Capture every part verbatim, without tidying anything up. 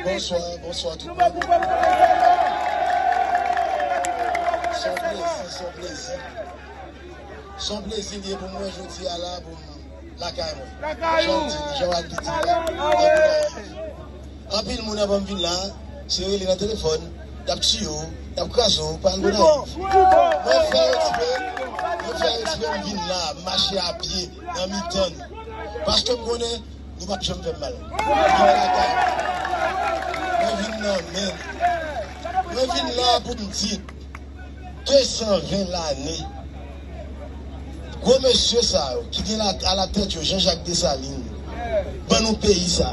Bonswa, bonswa tout moun. Se yon plezi, se yon plezi. Se yon plezi li ye pou mwen jodi a la, pou m lakay mwen. Jan w di, jan w al di la. Anpil moun anvan m vin la, se rele nan telefòn, y ap tiye w, y ap kraze w, pa al Gonayiv. Mwen fè eksprè, mwen fè eksprè m vin la, m mache a pye nan mitan nou. Paske m konnen nou p ap janm fè m mal. Mwen vin lakay mwen. Mwen vin nan men nou. Mwen vin la pou m di, de san ven lane, gwo mesye sa yo ki gen la, alatèt yo Jean Jacques Dessalines, ban nou peyi sa.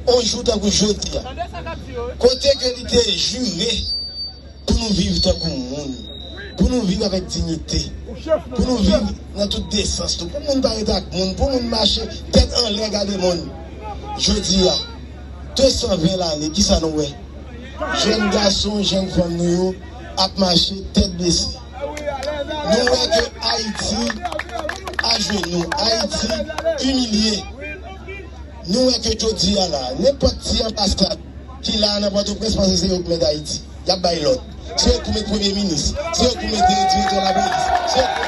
On jou tankou jodi a, kote ke li te jire pou nou viv tankou moun, pou nou viv avèk diyite, pou nou viv nan tout desans tou, pou moun pa ret ak moun, pou moun mache tèt anlè gade moun. Jodi a, de san ven lane, kisa nou wè? Jèn gason, jèn fanm nou yo ap mache tèt bese. Nou wè ke Ayiti ajenou, Ayiti imilye. Nou wè ke jodi a la, nenpòt ti anbasad ki la nan Pòtoprens panse se yo k mèt Ayiti. Y ap bay lòd. Se yo k pou met premye minis. Se yo k pou met direktè lapolis. Se yo k pou...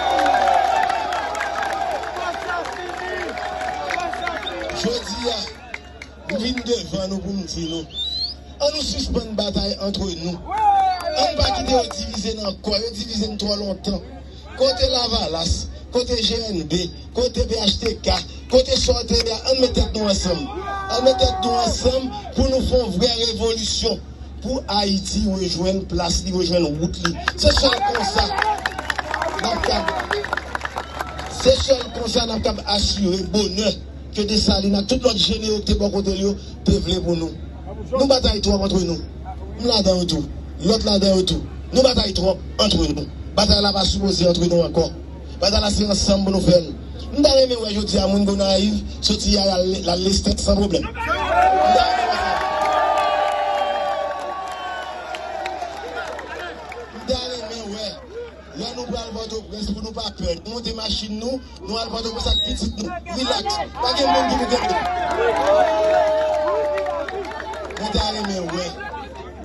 Jodi a, m vin devan nou pou m di nou, ann nou sispann batay antre nou. Ann pa kite yo divize n ankò. Yo divize n twò lontan. Kote Lavalas? Kote G N B? Kote P H T K? Kote sa w te ye a? Ann met tèt nou ansanm. Ann met tèt nou ansanm pou nou fè yon vrè revolisyon. Pou Ayiti rejwenn plas li, rejwenn wout li. Se sèl konsa n ap kab, se sèl konsa n ap kab asire bonè ke Desalin ak tout lòt jenero ki te bò kote l yo te vle pou nou. Nou batay twòp antre nou. M ladan yo tou. Lòt ladan yo tou. Nou batay twòp antre nou. Batay la pa sipoze antre nou ankò. Batay la se ansanm pou nou fè l. M ta renmen wè jodi a moun Gonayiv soti a l al Lestèk san pwoblèm. M ta renmen wè sa. M ta renmen wè lè nou pral Pòtoprens pou nou pa pè. Nou monte machin nou, nou al Pòtoprens ak pitit nou. Rilaks. Pa gen moun ki pou kenbe nou. M ta renmen wè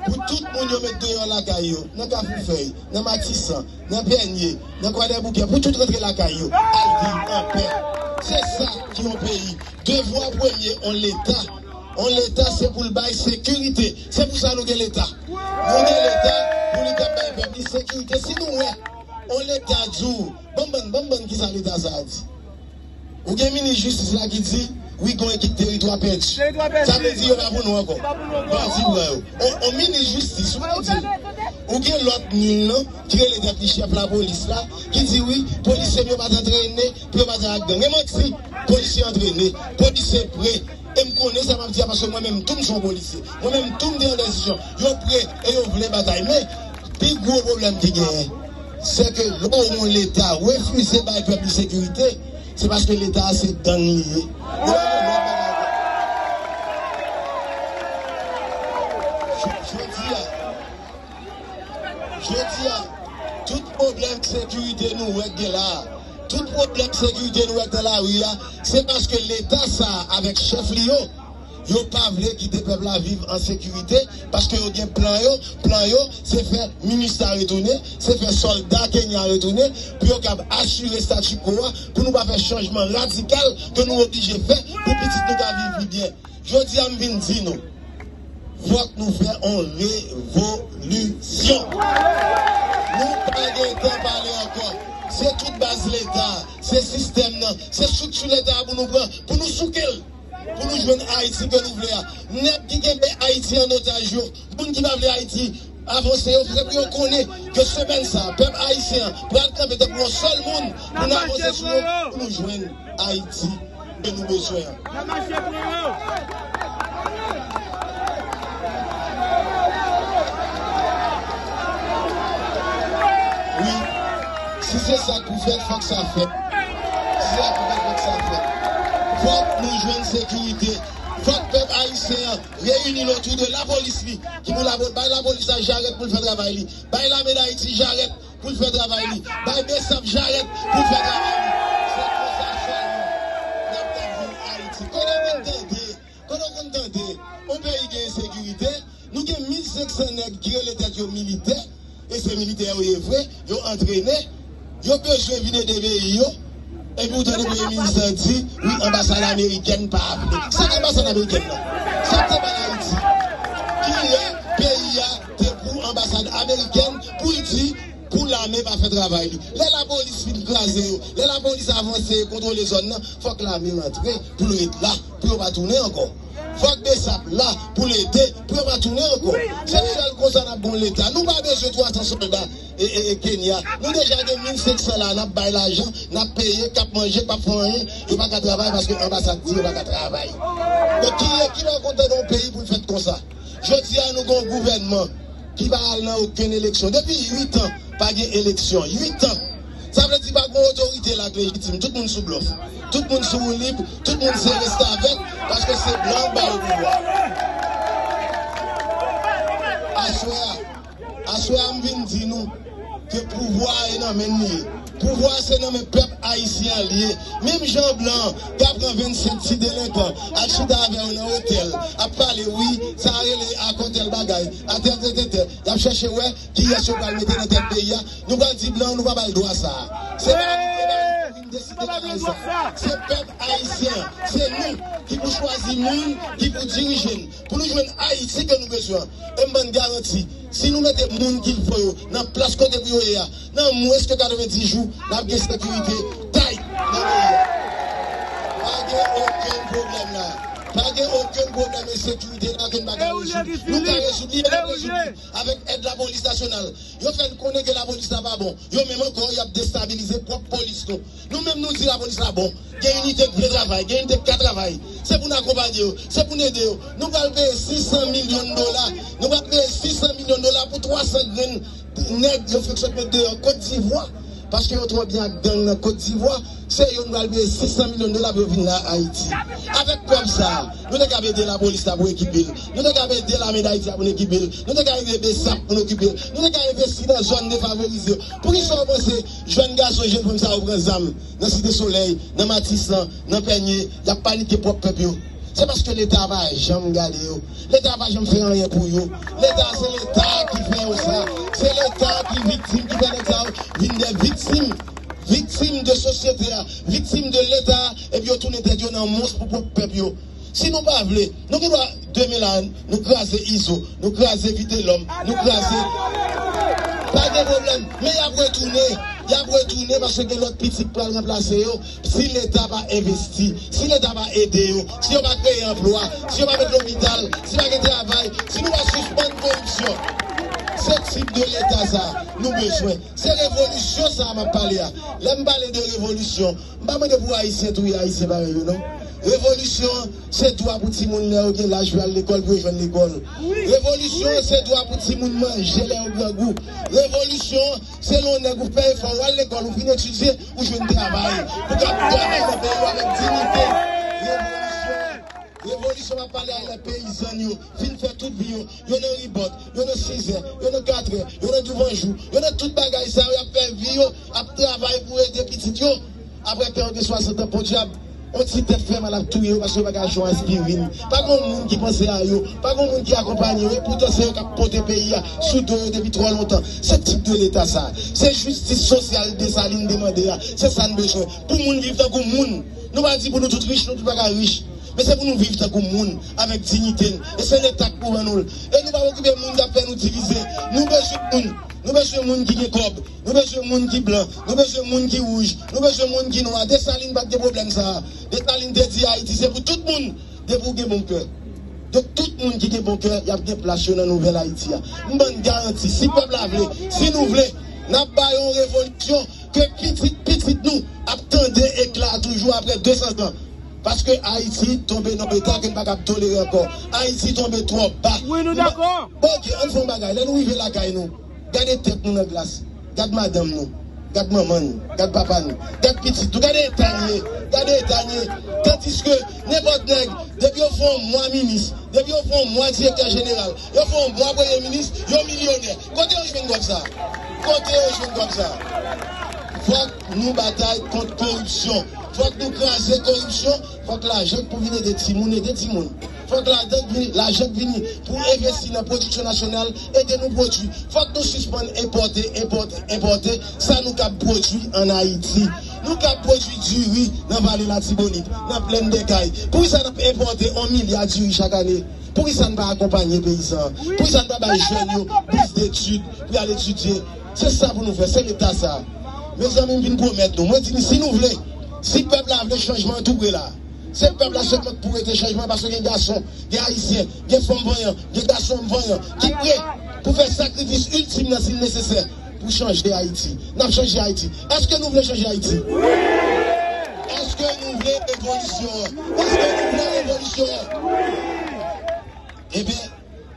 pou tout moun yo met deyò lakay yo, nan Kafou Fèy, nan Matisan, nan Pènye, nan Kwadèboukè, pou tout rantre lakay yo, al viv anpè. Se sa ki yon peyi. Devwa premye yon Leta, yon Leta se pou l bay sekirite. Se pou sa nou gen Leta. Nou gen Leta pou li kab bay pèp li sekirite. Si nou wè yon Leta di w, ban m, ban m, ban m, ban m, kisa Leta sa a di? Ou gen minis jistis la ki di, wi, gen yon ekip teritwa pèdi. Sa vle di yo pa pou nou ankò. Bandi pran yo. On, on minis jistis, ou pa di. Ou gen lòt nil lan ki rele tèt li chèf lapolis la, ki di, wi, polisye m yo pa t antrene pou yo pa t al ak gang. E manti, polisye antrene, polisye pre. E m konnen sa m ap di a paske mwen menm tou m se yon polisye. Mwen menm tou m te nan dèsizyon. Yo pre e yo vle batay. Men, pi gwo pwoblèm ki genyen, se ke lè yon Leta refize bay pèp li sekirite, se paske Leta a se gang li ye. Yo pa gen lòt bagay. J-, jodi a, jodi a, tout pwoblèm sekirite nou wè k gen la a, tout pwoblèm sekirite nou wè k nan lari a, se paske Leta sa a avèk chèf li yo, yo pa vle kite pèp la viv an sekirite, paske yo gen plan yo. Plan yo, se fè minis la retounen, se fè sòlda Kenya retounen, pou yo kab asire statu quo a, pou nou pa fè chanjman radikal ke nou oblije fè pou pitit nou ka viv pi byen. Jodi a, m vin di nou, fòk nou fè on revolisyon. Nou pa gen tan pale ankò. Se tout baz Leta, se sistèm nan, se estrikti Leta a pou nou pran, pou nou souke l, pou nou jwenn Ayiti ke nou vle a. Nèg ki kenbe Ayiti an otaj yo, moun ki pa vle Ayiti avanse yo, se pou yo konnen ke semèn sa a, pèp ayisyen an pral kanpe tankou yon sèl moun pou n avanse sou yo, pou nou jwenn Ayiti ke nou bezwen an. Wi, si se sa k pou fèt, fòk sa fèt. Si se sa k pou fèt, fòk sa fèt. Fòk nou jwenn sekirite. Fòk pèp ayisyen an reyini l otou de lapolis li, ki pou lapo-, bay lapolis la jarèt pou l fè travay li. Bay Lame Dayiti jarèt pou l fè travay li. Bay BSAP jarèt pou l fè travay li. Se konsa sèlman n ap ka viv Ayiti. Kote w konn tande, kote w konn tande yon peyi gen Ensekirite, nou gen mil senk san nèg ki rele tèt yo militè, e se militè yo ye vre, yo antrene, yo bezwen vin ede peyi yo, epi w tande premye minis lan di, wi, anbasad amerikèn pa vle. Sa k anbasad amerikèn nan? Sa k te bay Ayiti? Kiyè peyi a te pou anbasad amerikèn pou l di, pou lame pa fè travay li? Lè lapolis fin kraze yo, lè lapolis avanse e kontwole zòn nan, fòk lame rantre pou l ret la, pou yo pa tounen ankò. Fòk BSAP la pou l ede, pou yo pa tounen ankò. Se sèl konsa n ap gen yon Leta. Nou pa bezwen twa san sòlda e, e, e Kenya. Nou deja gen mil senk san la, n ap bay lajan, n ap peye, k ap manje, k ap fè anyen, yo pa ka travay paske anbasad di yo pa ka travay. Donk, ki, ki lè w kontan nan yon peyi pou l fèt konsa? Jodi a, nou gen yon gouvènman ki pa al nan okenn eleksyon. Depi uit an, pa gen eleksyon. Uit an. Sa vle di pa gen otorite la k lejitim. Tout moun sou blòf. Tout moun sou woulib. Tout moun se restavèk paske se blan k ba yo pouvwa. Aswè a, aswè a, m vin di nou ke pouvwa a e nan men n li ye. Pouvwa a se nan men pèp ayisyen an li ye. Menm jan blan an ka pran vennsenk ti delenkan, al chita avè yo nan otèl, ap pale, wi, sa a rele akò tèl bagay, atè, tè, tè, tè. Y ap chèche wè kiyès yo pral mete nan tèt peyi a. Nou pral di blan, nou pa ba l dwa sa a. Se pa nou, se pa nou pou vin deside bagay sa a. Se pèp ayisyen an, se nou ki pou chwazi moun ki pou dirije n. Pou nou jwenn Ayiti ke nou bezwen an. E m ban n garanti, si nou mete moun ki l fo yo nan plas kote pou yo ye a, nan mwens ke katrevenndis jou, n ap gen sekirite tay nan peyi a. Pa gen okenn pwoblèm la. Pa gen okenn pwoblèm ensekirite la ke n pa ka rezoud. Nou ka rezoud li e n ap rezoud li avèk èd lapolis nasyonal. Yo fè n konnen ke lapolis la pa bon. Yo menm ankò, y ap destabilize pwòp polis nou. Nou menm nou di lapolis la bon. Gen inite k vle travay, gen inite k ka travay. Se pou n akonpanye yo, se pou n ede yo. Nou pral peye sis san milyon dola. Nou pral peye sis san milyon dola pou twa san grenn nèg yo fèk sot met deyò Kot Divwa. Paske yo twò byen ak gang nan Kot Divwa. Se yo nou pral peye sis san milyon dola pou yo vin la Ayiti. Avèk kòb sa a, nou te kab ede lapolis la pou ekipe l. Nou te kab ede lame Dayiti a pou n ekipe l. Nou te ka ede BSAP pou n ekipe l. Nou te ka envesti nan zòn defavorize yo. Poukisa w panse jèn gason, jèn fanm sa yo pran zam nan Site Solèy, nan Matis lan, nan Pènye, y ap panike pwòp pèp yo? Se paske Leta pa janm gade yo. Leta pa janm fè anyen pou yo. Leta, se Leta ki fè yo sa. Se Leta ki viktim, ki fè nèg sa yo vin de viktim. Viktim de sosyete a, viktim de Leta a, epi yo tounen tèt yo nan mons pou pwòp pèp yo. Si nou pa vle, nou gen dwa demen la, nou kraze Izo, nou kraze Vitelòm, nou kraze. Pa gen pwoblèm, men y ap retounen. Y ap retounen paske gen lòt pitit pral ranplase yo. Si Leta pa envesti, si Leta pa ede yo, si yo pa kreye anplwa, si yo pa met lopital, si pa gen travay, si nou pa sispann koripsyon. Se tip de Leta sa a nou bezwen. Se revolisyon sa a m ap pale a. Lè m pale de revolisyon, m pa mande pou Ayisyen touye Ayisyen parèy yo, non. Revolisyon an, se dwa pou timoun lè yo gen laj pou y al lekòl, pou yo jwenn lekòl. Revolisyon an, se dwa pou timoun manje lè yo grangou. Revolisyon an, se lè yon nèg ou fè efò, ou al lekòl, ou fin etidye, ou jwenn travay. Ou kab travay nan peyi w avèk diyite. Revolisyon an, revolisyon m ap pale a, lè peyizàn yo fin fè tout vi yo, yo nan ribòt, yo nan sizè, yo nan katrè, yo nan douvanjou, yo nan tout bagay sa yo, y ap fè vi yo, ap travay pou ede pitit yo. Apre ke yo gen swasant an, podyab, yon ti tèt fè mal ap touye yo paske yo pa ka achte yon aspirin. Pa gen moun ki panse a yo, pa gen moun ki akonpanye yo, epoutan se yo k ap pote peyi a sou do yo depi twò lontan. Se tip de Leta sa a. Se jistis sosyal Desalin te mande a. Se sa n bezwen. Pou moun viv tankou moun. Nou pa di pou nou tout rich, nou tout pa ka rich. Men se pou nou viv tankou moun, avèk diyite n. E se Leta k pou ban nou l. E nou pa okipe moun k ap fè nou divize. Nou bezwen moun. Nou bezwen moun ki gen kòb. Nou bezwen moun ki blan. Nou bezwen moun ki wouj. Nou bezwen moun ki nwa. Desalin pa t gen pwoblèm sa a. Desalin te di Ayiti se pou tout moun, depi w gen bon kè. Donk, tout moun ki gen bon kè, y ap gen plas yo nan nouvèl Ayiti a. M ban n garanti, si pèp la vle, si nou vle, n ap bay yon revolisyon ke pitit pitit nou ap tande ekla a toujou apre de san zan. Paske Ayiti tonbe nan yon eta ke n pa kab tolere ankò. Ayiti tonbe twò ba. Wi, nou dakò. Bon, oke, ann fè yon bagay. Lè nou rive lakay nou, gade tèt nou nan glas. Gad madanm nou. Gad manman n. Gad papa n. Gad pitit nou. Gade eta n ye. Gade eta n ye. Tandiske nenpòt nèg, depi yo fè yon mwa minis, depi yo fè yon mwa direktè jeneral, yo fè yon mwa premye minis, yo milyonè. Kote yo jwenn kòb sa? Kote yo jwenn kòb sa? Fòk nou batay kont koripsyon. Fòk nou kraze koripsyon. Fòk lajan k pou vin ede timoun, ede timoun. Fòk lajan k vini, lajan k vini pou envesti nan pwodiksyon nasyonal, ede nou pwodui. Fòk nou sispann enpòte, enpòte, enpòte sa nou kab pwodui ann Ayiti. Nou kab pwodui diri nan Vale Latibonit, nan Plèn dè Kay. Poukisa n ap enpòte yon milya diri chak ane? Poukisa n pa akonpanye peyizan an? Poukisa n pa bay jèn yo bous detid pou y al etidye? Se sa pou nou fè, se Leta sa. Mezanmi, m vin pwomèt nou. Mwen di nou, si nou vle, si pèp la vle chanjman an tou pre la, se pèp la sèlman k pou rete chanjman, paske gen gason, gen Ayisyen, gen fanm vanyan, gen gason vanyan ki pre pou fè sakrifis iltim nan si l nesesè pou chanje Ayiti. N ap chanje Ayiti. Èske nou vle chanje Ayiti? Èske nou vle revolisyon an? Èske nou vle revolisyon an? Ebyen,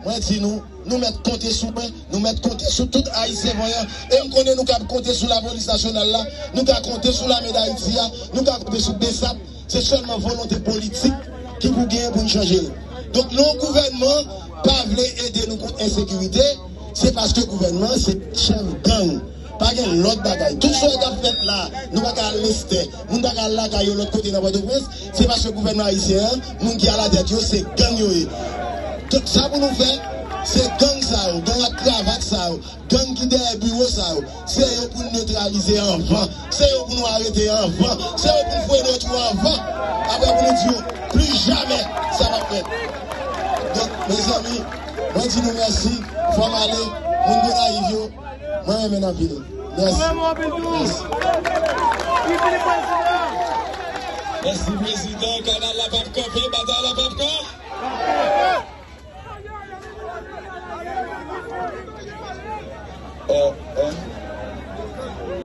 mwen di nou, nou mèt konte sou mwen, nou mèt konte sou tout Ayisyen vanyan, e m konnen nou kab konte sou lapolis nasyonal la, nou ka konte sou lame d Ayiti a, nou ka konte sou BSAP, se sèlman volonte politik ki pou genyen pou n chanje l. Donk, lè yon gouvènman pa vle ede nou kont ensekirite, se paske gouvènman an se chèf gang. Pa gen lòt bagay. Tout sa k ap fèt la, nou pa ka al Lestè, moun pa ka al lakay yo lòt kote nan Pòtoprens, se paske gouvènman ayisyen an, moun ki alatèt yo, se gang yo ye. Tout sa pou nou fè, se gang sa yo, gang ak kravat sa yo, gang ki dèyè biwo sa yo, se yo pou n netralize anvan, se yo pou nou arete anvan, se yo pou n fwene yo twou anvan, apre pou nou di yo, pli jamè sa p ap fèt. Donk, mezanmi, mwen di nou mèsi, fò m ale, moun Gonayiv yo, mwen renmen n anpil. Mèsi. Mèsi. Mèsi, prezidan. Kanal la p ap kanpe.